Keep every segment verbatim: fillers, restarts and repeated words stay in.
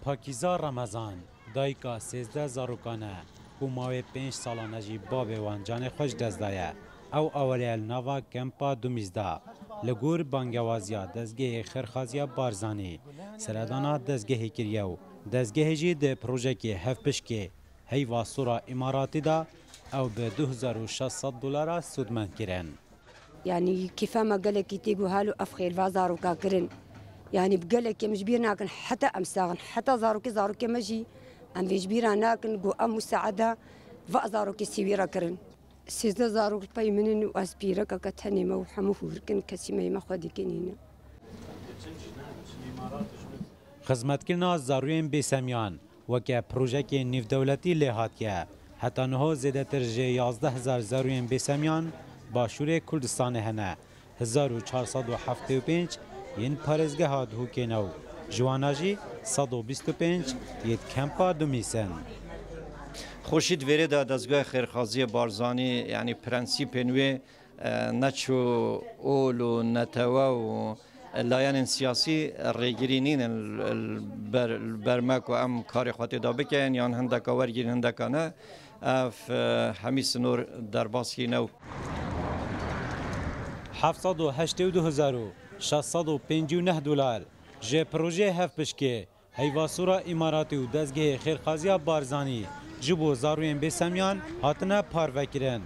Pakîza Remezan, dayika sêzdeh zarokan e, ku mawê pênc salan e jî bavê wan canê xwe ji dest daye. Ew aweriya li nava kempa Dumîz de, li gor bangewaziya dezgehê Xêrxaziya Barzanî, seredana dezgehê kiriye û dezgehê jî di projekê hevpişkê Heyva Sora Îmaratî de ew bi du hezar û şeş sed dolara sûdmend kirin. Yanî kêfa me gelekî tê ku halo ev xêr va zaroka kirin. Yanî bi gelekî em ji bîr nakin heta em sax in, heta zarokê zarokê me jî em vê ji bîra nakin ku ev musaeda va zarokê sîwî re kirin. Sêzdeh zarok li pey min in û ez pîrekeke tenê me û hemû hûrik in, kesî me yê me xwedîkê nîne. Xizmetkirina zarûyên bêsemiyan weke projeyekê nîvdewletî lê hatiye. Heta niho zêdetir ji yazdeh hezar zarûyên bêsemiyan Başûrê Kurdistanê hene. Hezar û çar sed û heftê û pênc yên parêzgeha Duhokê ne û ji wana jî sed û bîst û pênc yê di kempa Dumîs in. Xweşî di vêrê de dezgehê Xêrxaziyê Barzanî, yanî prensîpên wê, e, ne çi ol û netewe û layenên siyasî rêgirî nînin li ber, li ber me ku em karê xwe tê de bikin yan hindeka wergîrin hindeka ne. Ev, e, hemî sinor derbas kirine û heft sed û heştê û du hezar û şeş sed û pêncî û neh dolar ji projeyê hevpişkê Heyva Sora Îmaratî û dezgehê Xêrxaziya Barzanî ji bo zarûyên bêsemiyan hatine parvekirin.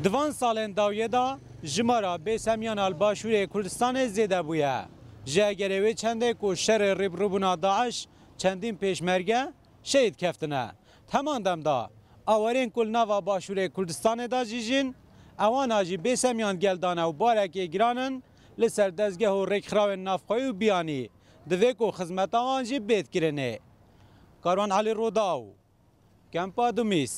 Di van salên dawiyê de jimara bêsemiyan li Başûrê Kurdistanê zêde bûye. Ji egerê wê çendê ku şerê rûbirûbûna DAIŞ çendîn pêşmerge şehîd keftine. Heman dem de awerên ku li nava Başûrê Kurdistanê de jî jîn, ewana jî bêsemiyan gel dane û barekê giran in li ser dezgeh û rêkxirawên navxweyî û biyanî. Divê ku xizmeta wan jî bêt kirinê. Karwan Elî Rodaw, Kempa Dumîs.